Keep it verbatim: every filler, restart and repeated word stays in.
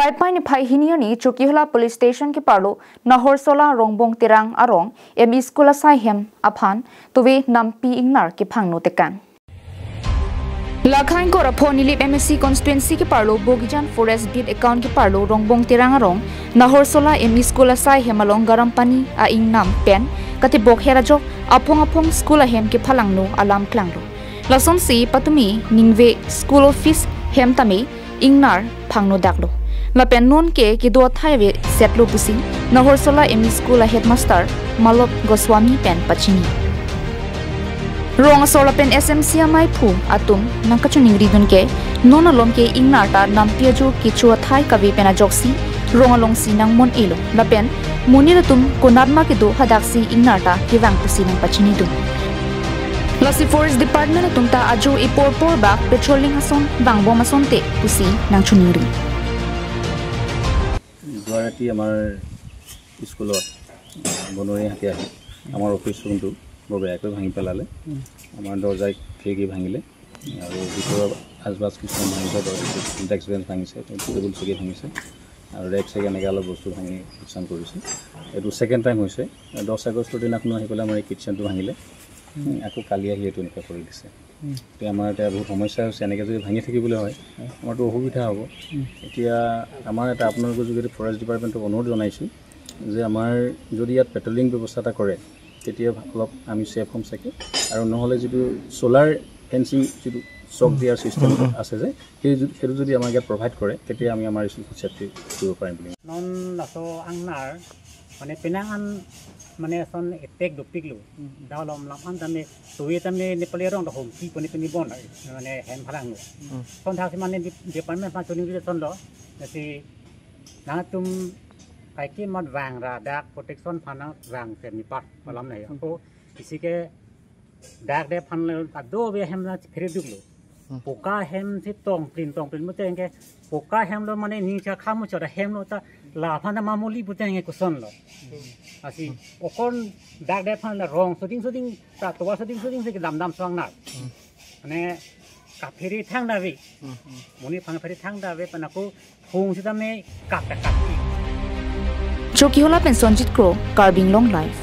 Paipai niphai hini arni Chokihola Police Station keparlo Nahorsola Rongbong Terang arong M E School asai hem aphan tove nampi ingnar kephangno tekang. Lakhain kor apho Nilip M A C constituency keparlo Bogijan Forest Beat account keparlo Rongbong Terang arong Nahorsola M E School asai hem along garam pani a-ingnam pen katebok her ajok aphong aphong school ahem kephalangno alam klanglo. Lasonsi patumi ningve school office hem tame ingnar phangno daklo. Lapen non ke kedo athai ave setlo pusi Nahorsola M E School a headmaster Malop Goswami pen pachini. Rong asor lapen S M C amaiphu atum nangkachoningridun ke non alom ke ingnar ta nampi ajo kecho athai kave pen ajoksi rong alongsi nangmon-elo. Lapen monit atum konatma kedo hadaksi ingnar ta kevang pusi nangpachinidun. Lasi Forest Department atum ta ajo ipor por bak patrolling ason vangbom asonte pusi nangchoningri. যোৱা ৰাতি আমাৰ স্কুলত বনৰীয়া হাতী আহি আমাৰ অফিচ ৰুমটো বৰ বেয়াকৈ ভাঙি পেলালে। আমাৰ দৰ্জা খিৰিকী ভাঙিলে আৰু ভিতৰৰ আচবাব কিছুমান ভাঙিছে, ডেস্ক বেঞ্চ ভাঙিছে, টেবুল চকী ভাঙিছে আৰু ৰেক চেক এনেকৈ অলপ বস্তু ভাঙি লোকচান কৰিছে। এইটো ছেকেণ্ড টাইম হৈছে। দহ আগষ্টৰ দিনাখনো আহি পেলাই আমাৰ এই কিটচেনটো ভাঙিলে। আকৌ কালি আহি এইটো এনেকুৱা কৰি দিছে। এতিয়া আমাৰ এতিয়া বহুত সমস্যা হৈছে, এনেকৈ যদি ভাঙি থাকিবলৈ হয় আমাৰতো অসুবিধা হ'ব। এতিয়া আমাৰ এটা আপোনালোকৰ যোগেদি ফৰেষ্ট ডিপাৰ্টমেণ্টক অনুৰোধ জনাইছোঁ যে আমাৰ যদি ইয়াত পেট্ৰলিং ব্যৱস্থা এটা কৰে তেতিয়া অলপ আমি ছেফ হ'ম চাগে। আৰু নহ'লে যিটো চ'লাৰ ফেঞ্চিং যিটো চক দিয়াৰ ছিষ্টেম আছে যে সেই যু- সেইটো যদি আমাক ইয়াত প্ৰভাইড কৰে তেতিয়া আমি আমাৰ স্কুলখন ছেফটি কৰিব পাৰিম বুলি। Non laso angnar mane penang an mane son etek dopik lo. Dalam lam an tame tuwe tame Nepali rong da hom ki poni poni bon mane hem phalang lo. Son thak si mane di- department pa choni bi son lo. Nasi nangtum kaike mat vang ra dak protection phana vang se mi par malam nai. Ako isi ke dak de phan le ado be hem na phere duk lo. Poka hem si tong plin tong plin muteng ke poka hem lo mane ning cha khamu chora hem lo ta la phan ma moli puteng ke kuson lo. Asi okon dak de phan la rong soding soding ta towa soding soding si dam dam suang na. Mane kaphere thang dave. Muni phang phere thang dave panaku hung sitame kap kap. Chokihola pen Sonjit Kro, Karbi Anglong Live.